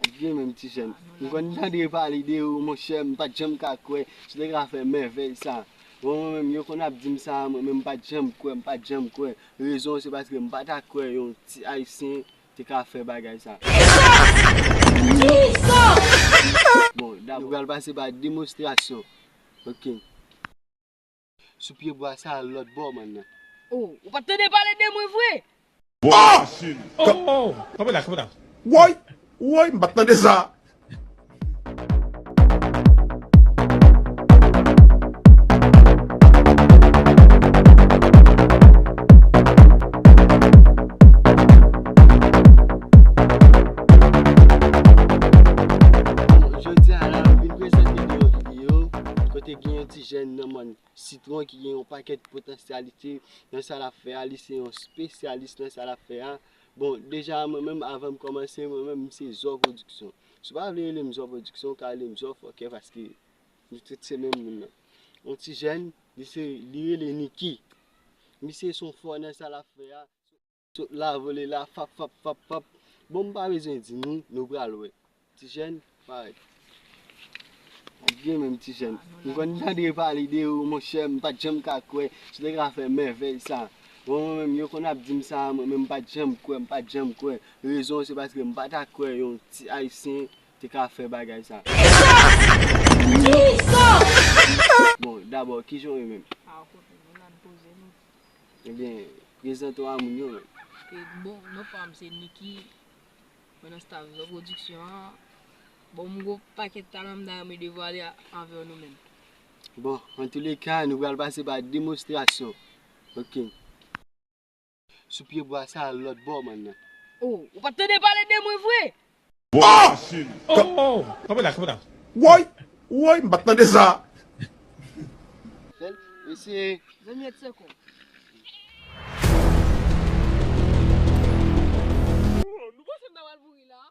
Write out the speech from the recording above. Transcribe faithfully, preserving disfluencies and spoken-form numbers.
Byen menm ti jèn. M konn tande pale de ou, monchè, m pa t janm ka kwè si w te ka fè mèvèy sa. Bon, mwen menm, yo konn ap di m sa, mwen menm, m pa t janm kwè, m pa t janm kwè. Rezon, se paske m pa ta kwè yon ti Ayisyen te ka fè bagay sa. Bon, dabò, nou pral pase pa demonstrasyon. Ok. Sou pye bwa sa a lòt bò, man nan. Oh, ou pa t tande pale de mwen vre? Bò! Oh, oh, oh. Kanpe la, kanpe la. Woy! Woy, m pa t tande sa. Jodi a la, m vin prezante nou yon videyo kote gen yon ti jèn nan mòn Sitwon ki gen yon pakèt potansyalite nan sa l ap fè a, li se yon espesyalis nan sa l ap fè a. Bon, deja, mwen menm, avan m kòmanse, mwen menm, m se Zò Pwodiksyon. Si w pa vle rele m Zò Pwodiksyon, w ka rele m Zò Fòkè, paske nou tout se menm moun nan. Yon ti jèn, li se, li rele Nicky. Misye se yon fò nan sa l ap fè a. Sot la, vole la, fap, fap, fap, fap. Bon, m pa bezwen di nou, nou pral wè. Ti jèn, parèt. Byen menm ti jèn. M konn tande pale de ou, monchè, m pa t janm ka kwè si w te ka fè mèvèy sa. Bon, mwen menm, yo konn ap di m sa, mwen menm, m pa t janm kwè, m pa t janm kwè. Rezon, se paske m pa ta kwè yon ti Ayisyen te ka fè bagay sa. Bon, dabò, kijan w ye menm? Ebyen, prezante w a moun yo menm. E, bon, non pa m se Nicky, mwen nan staff Zò Pwodiksyon an. Bon, m gon pakèt talan m ta renmen devwale a, anvè nou menm. Bon, antouleka, nou pral pase pa demonstrasyon. Ok. Sou pye bwa sa a lòt bò, man nan. Oh, ou pa t tande pale de mwen vre? Bò! Oh, oh, oh. Kanpe la, kanpe la. Woy! Woy, m pa t tande sa. Fè l, mesye. Zanmi, et se kon. Nou panse m ta pral mouri la?